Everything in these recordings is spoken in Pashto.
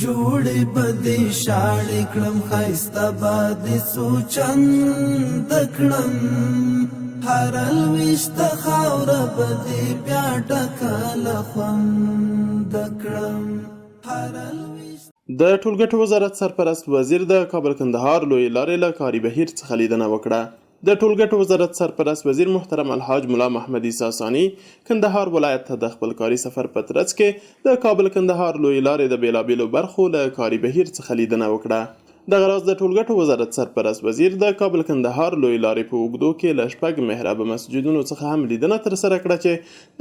جوړې به دې شاړې کړم، ښایسته به دې څو چنده کړم. هره لوېشته خاوره به دې بیا ډکه له خونده کړم. هره لوېشته. د ټولګټو وزارت سرپرست وزیر د کابل کندهار لویې لارې له کاري بهیر څخه لیدنه وکړه. د ټولګټو وزارت سرپرست وزیر محترم الحاج ملا محمد عیسی ثاني کندهار ولایت ته د خپل کاري سفر په ترڅ کې د کابل کندهار لویې لارې د بېلابېلو برخو له کاري بهیر څخه لیدنه وکړه. دغه راز د ټولګټو وزارت سرپرست وزیر د کابل کندهار لویې لارې په اوږدو کې له شپږ محرابه مسجدونو څخه هم لیدنه ترسره کړه چې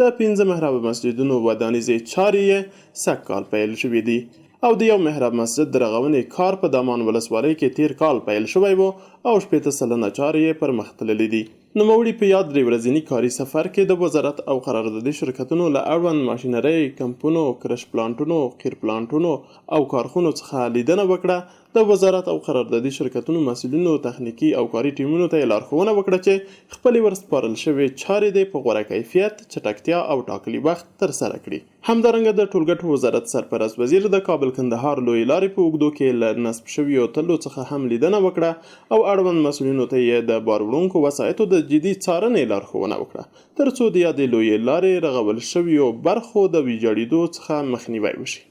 د پنځه محرابه مسجدونو ودانیزې چارې یې سږ کال پیل شوې دي. او د یو محراب مسجد د رغونې کار په دامان ولسوالۍ کې تېر کال پیل شوی و او 60% چارې یې پر مخ تللې دي. نوموړي په یاد درې ورځني کاري سفر کې د وزارت او قراردادي شرکتونو له اړوند ماشینرۍ، کمپونو، کرش پلانټونو، قیر پلانټونو او کارخونو څخه لیدنه وکړه، د وزارت او قراردادي شرکتونو مسؤلینو، تخنیکي او کاري ټیمونو ته یې لارښوونه وکړه چې خپلې ورسپارل شوې چارې دې په غوره کیفیت، چټکتیا او ټاکلي وخت ترسره کړي. همدارنګه د ټولګټو وزارت سرپرست وزیر د کابل کندهار لویې لارې په اوږدو کې له نصب شویو تلو څخه هم لیدنه وکړه او اړوند مسؤلینو ته یې د بار وړونکو وسایطو د جدي څارنې لارښوونه وکړه ترڅو د یادې لویې لارې رغول شویو برخو د ویجاړیدو څخه مخنیوی وشي.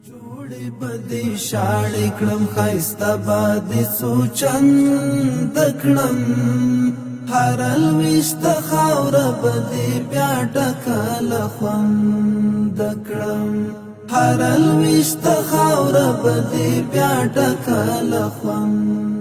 جوړې به دې شاړې کړم، ښایسته به دې څو چنده کړم. هره لوېشته خاوره به دې بیا ډکه له خونده کړم. هره لوېشته خاوره به دې بیا ډکه له خونده.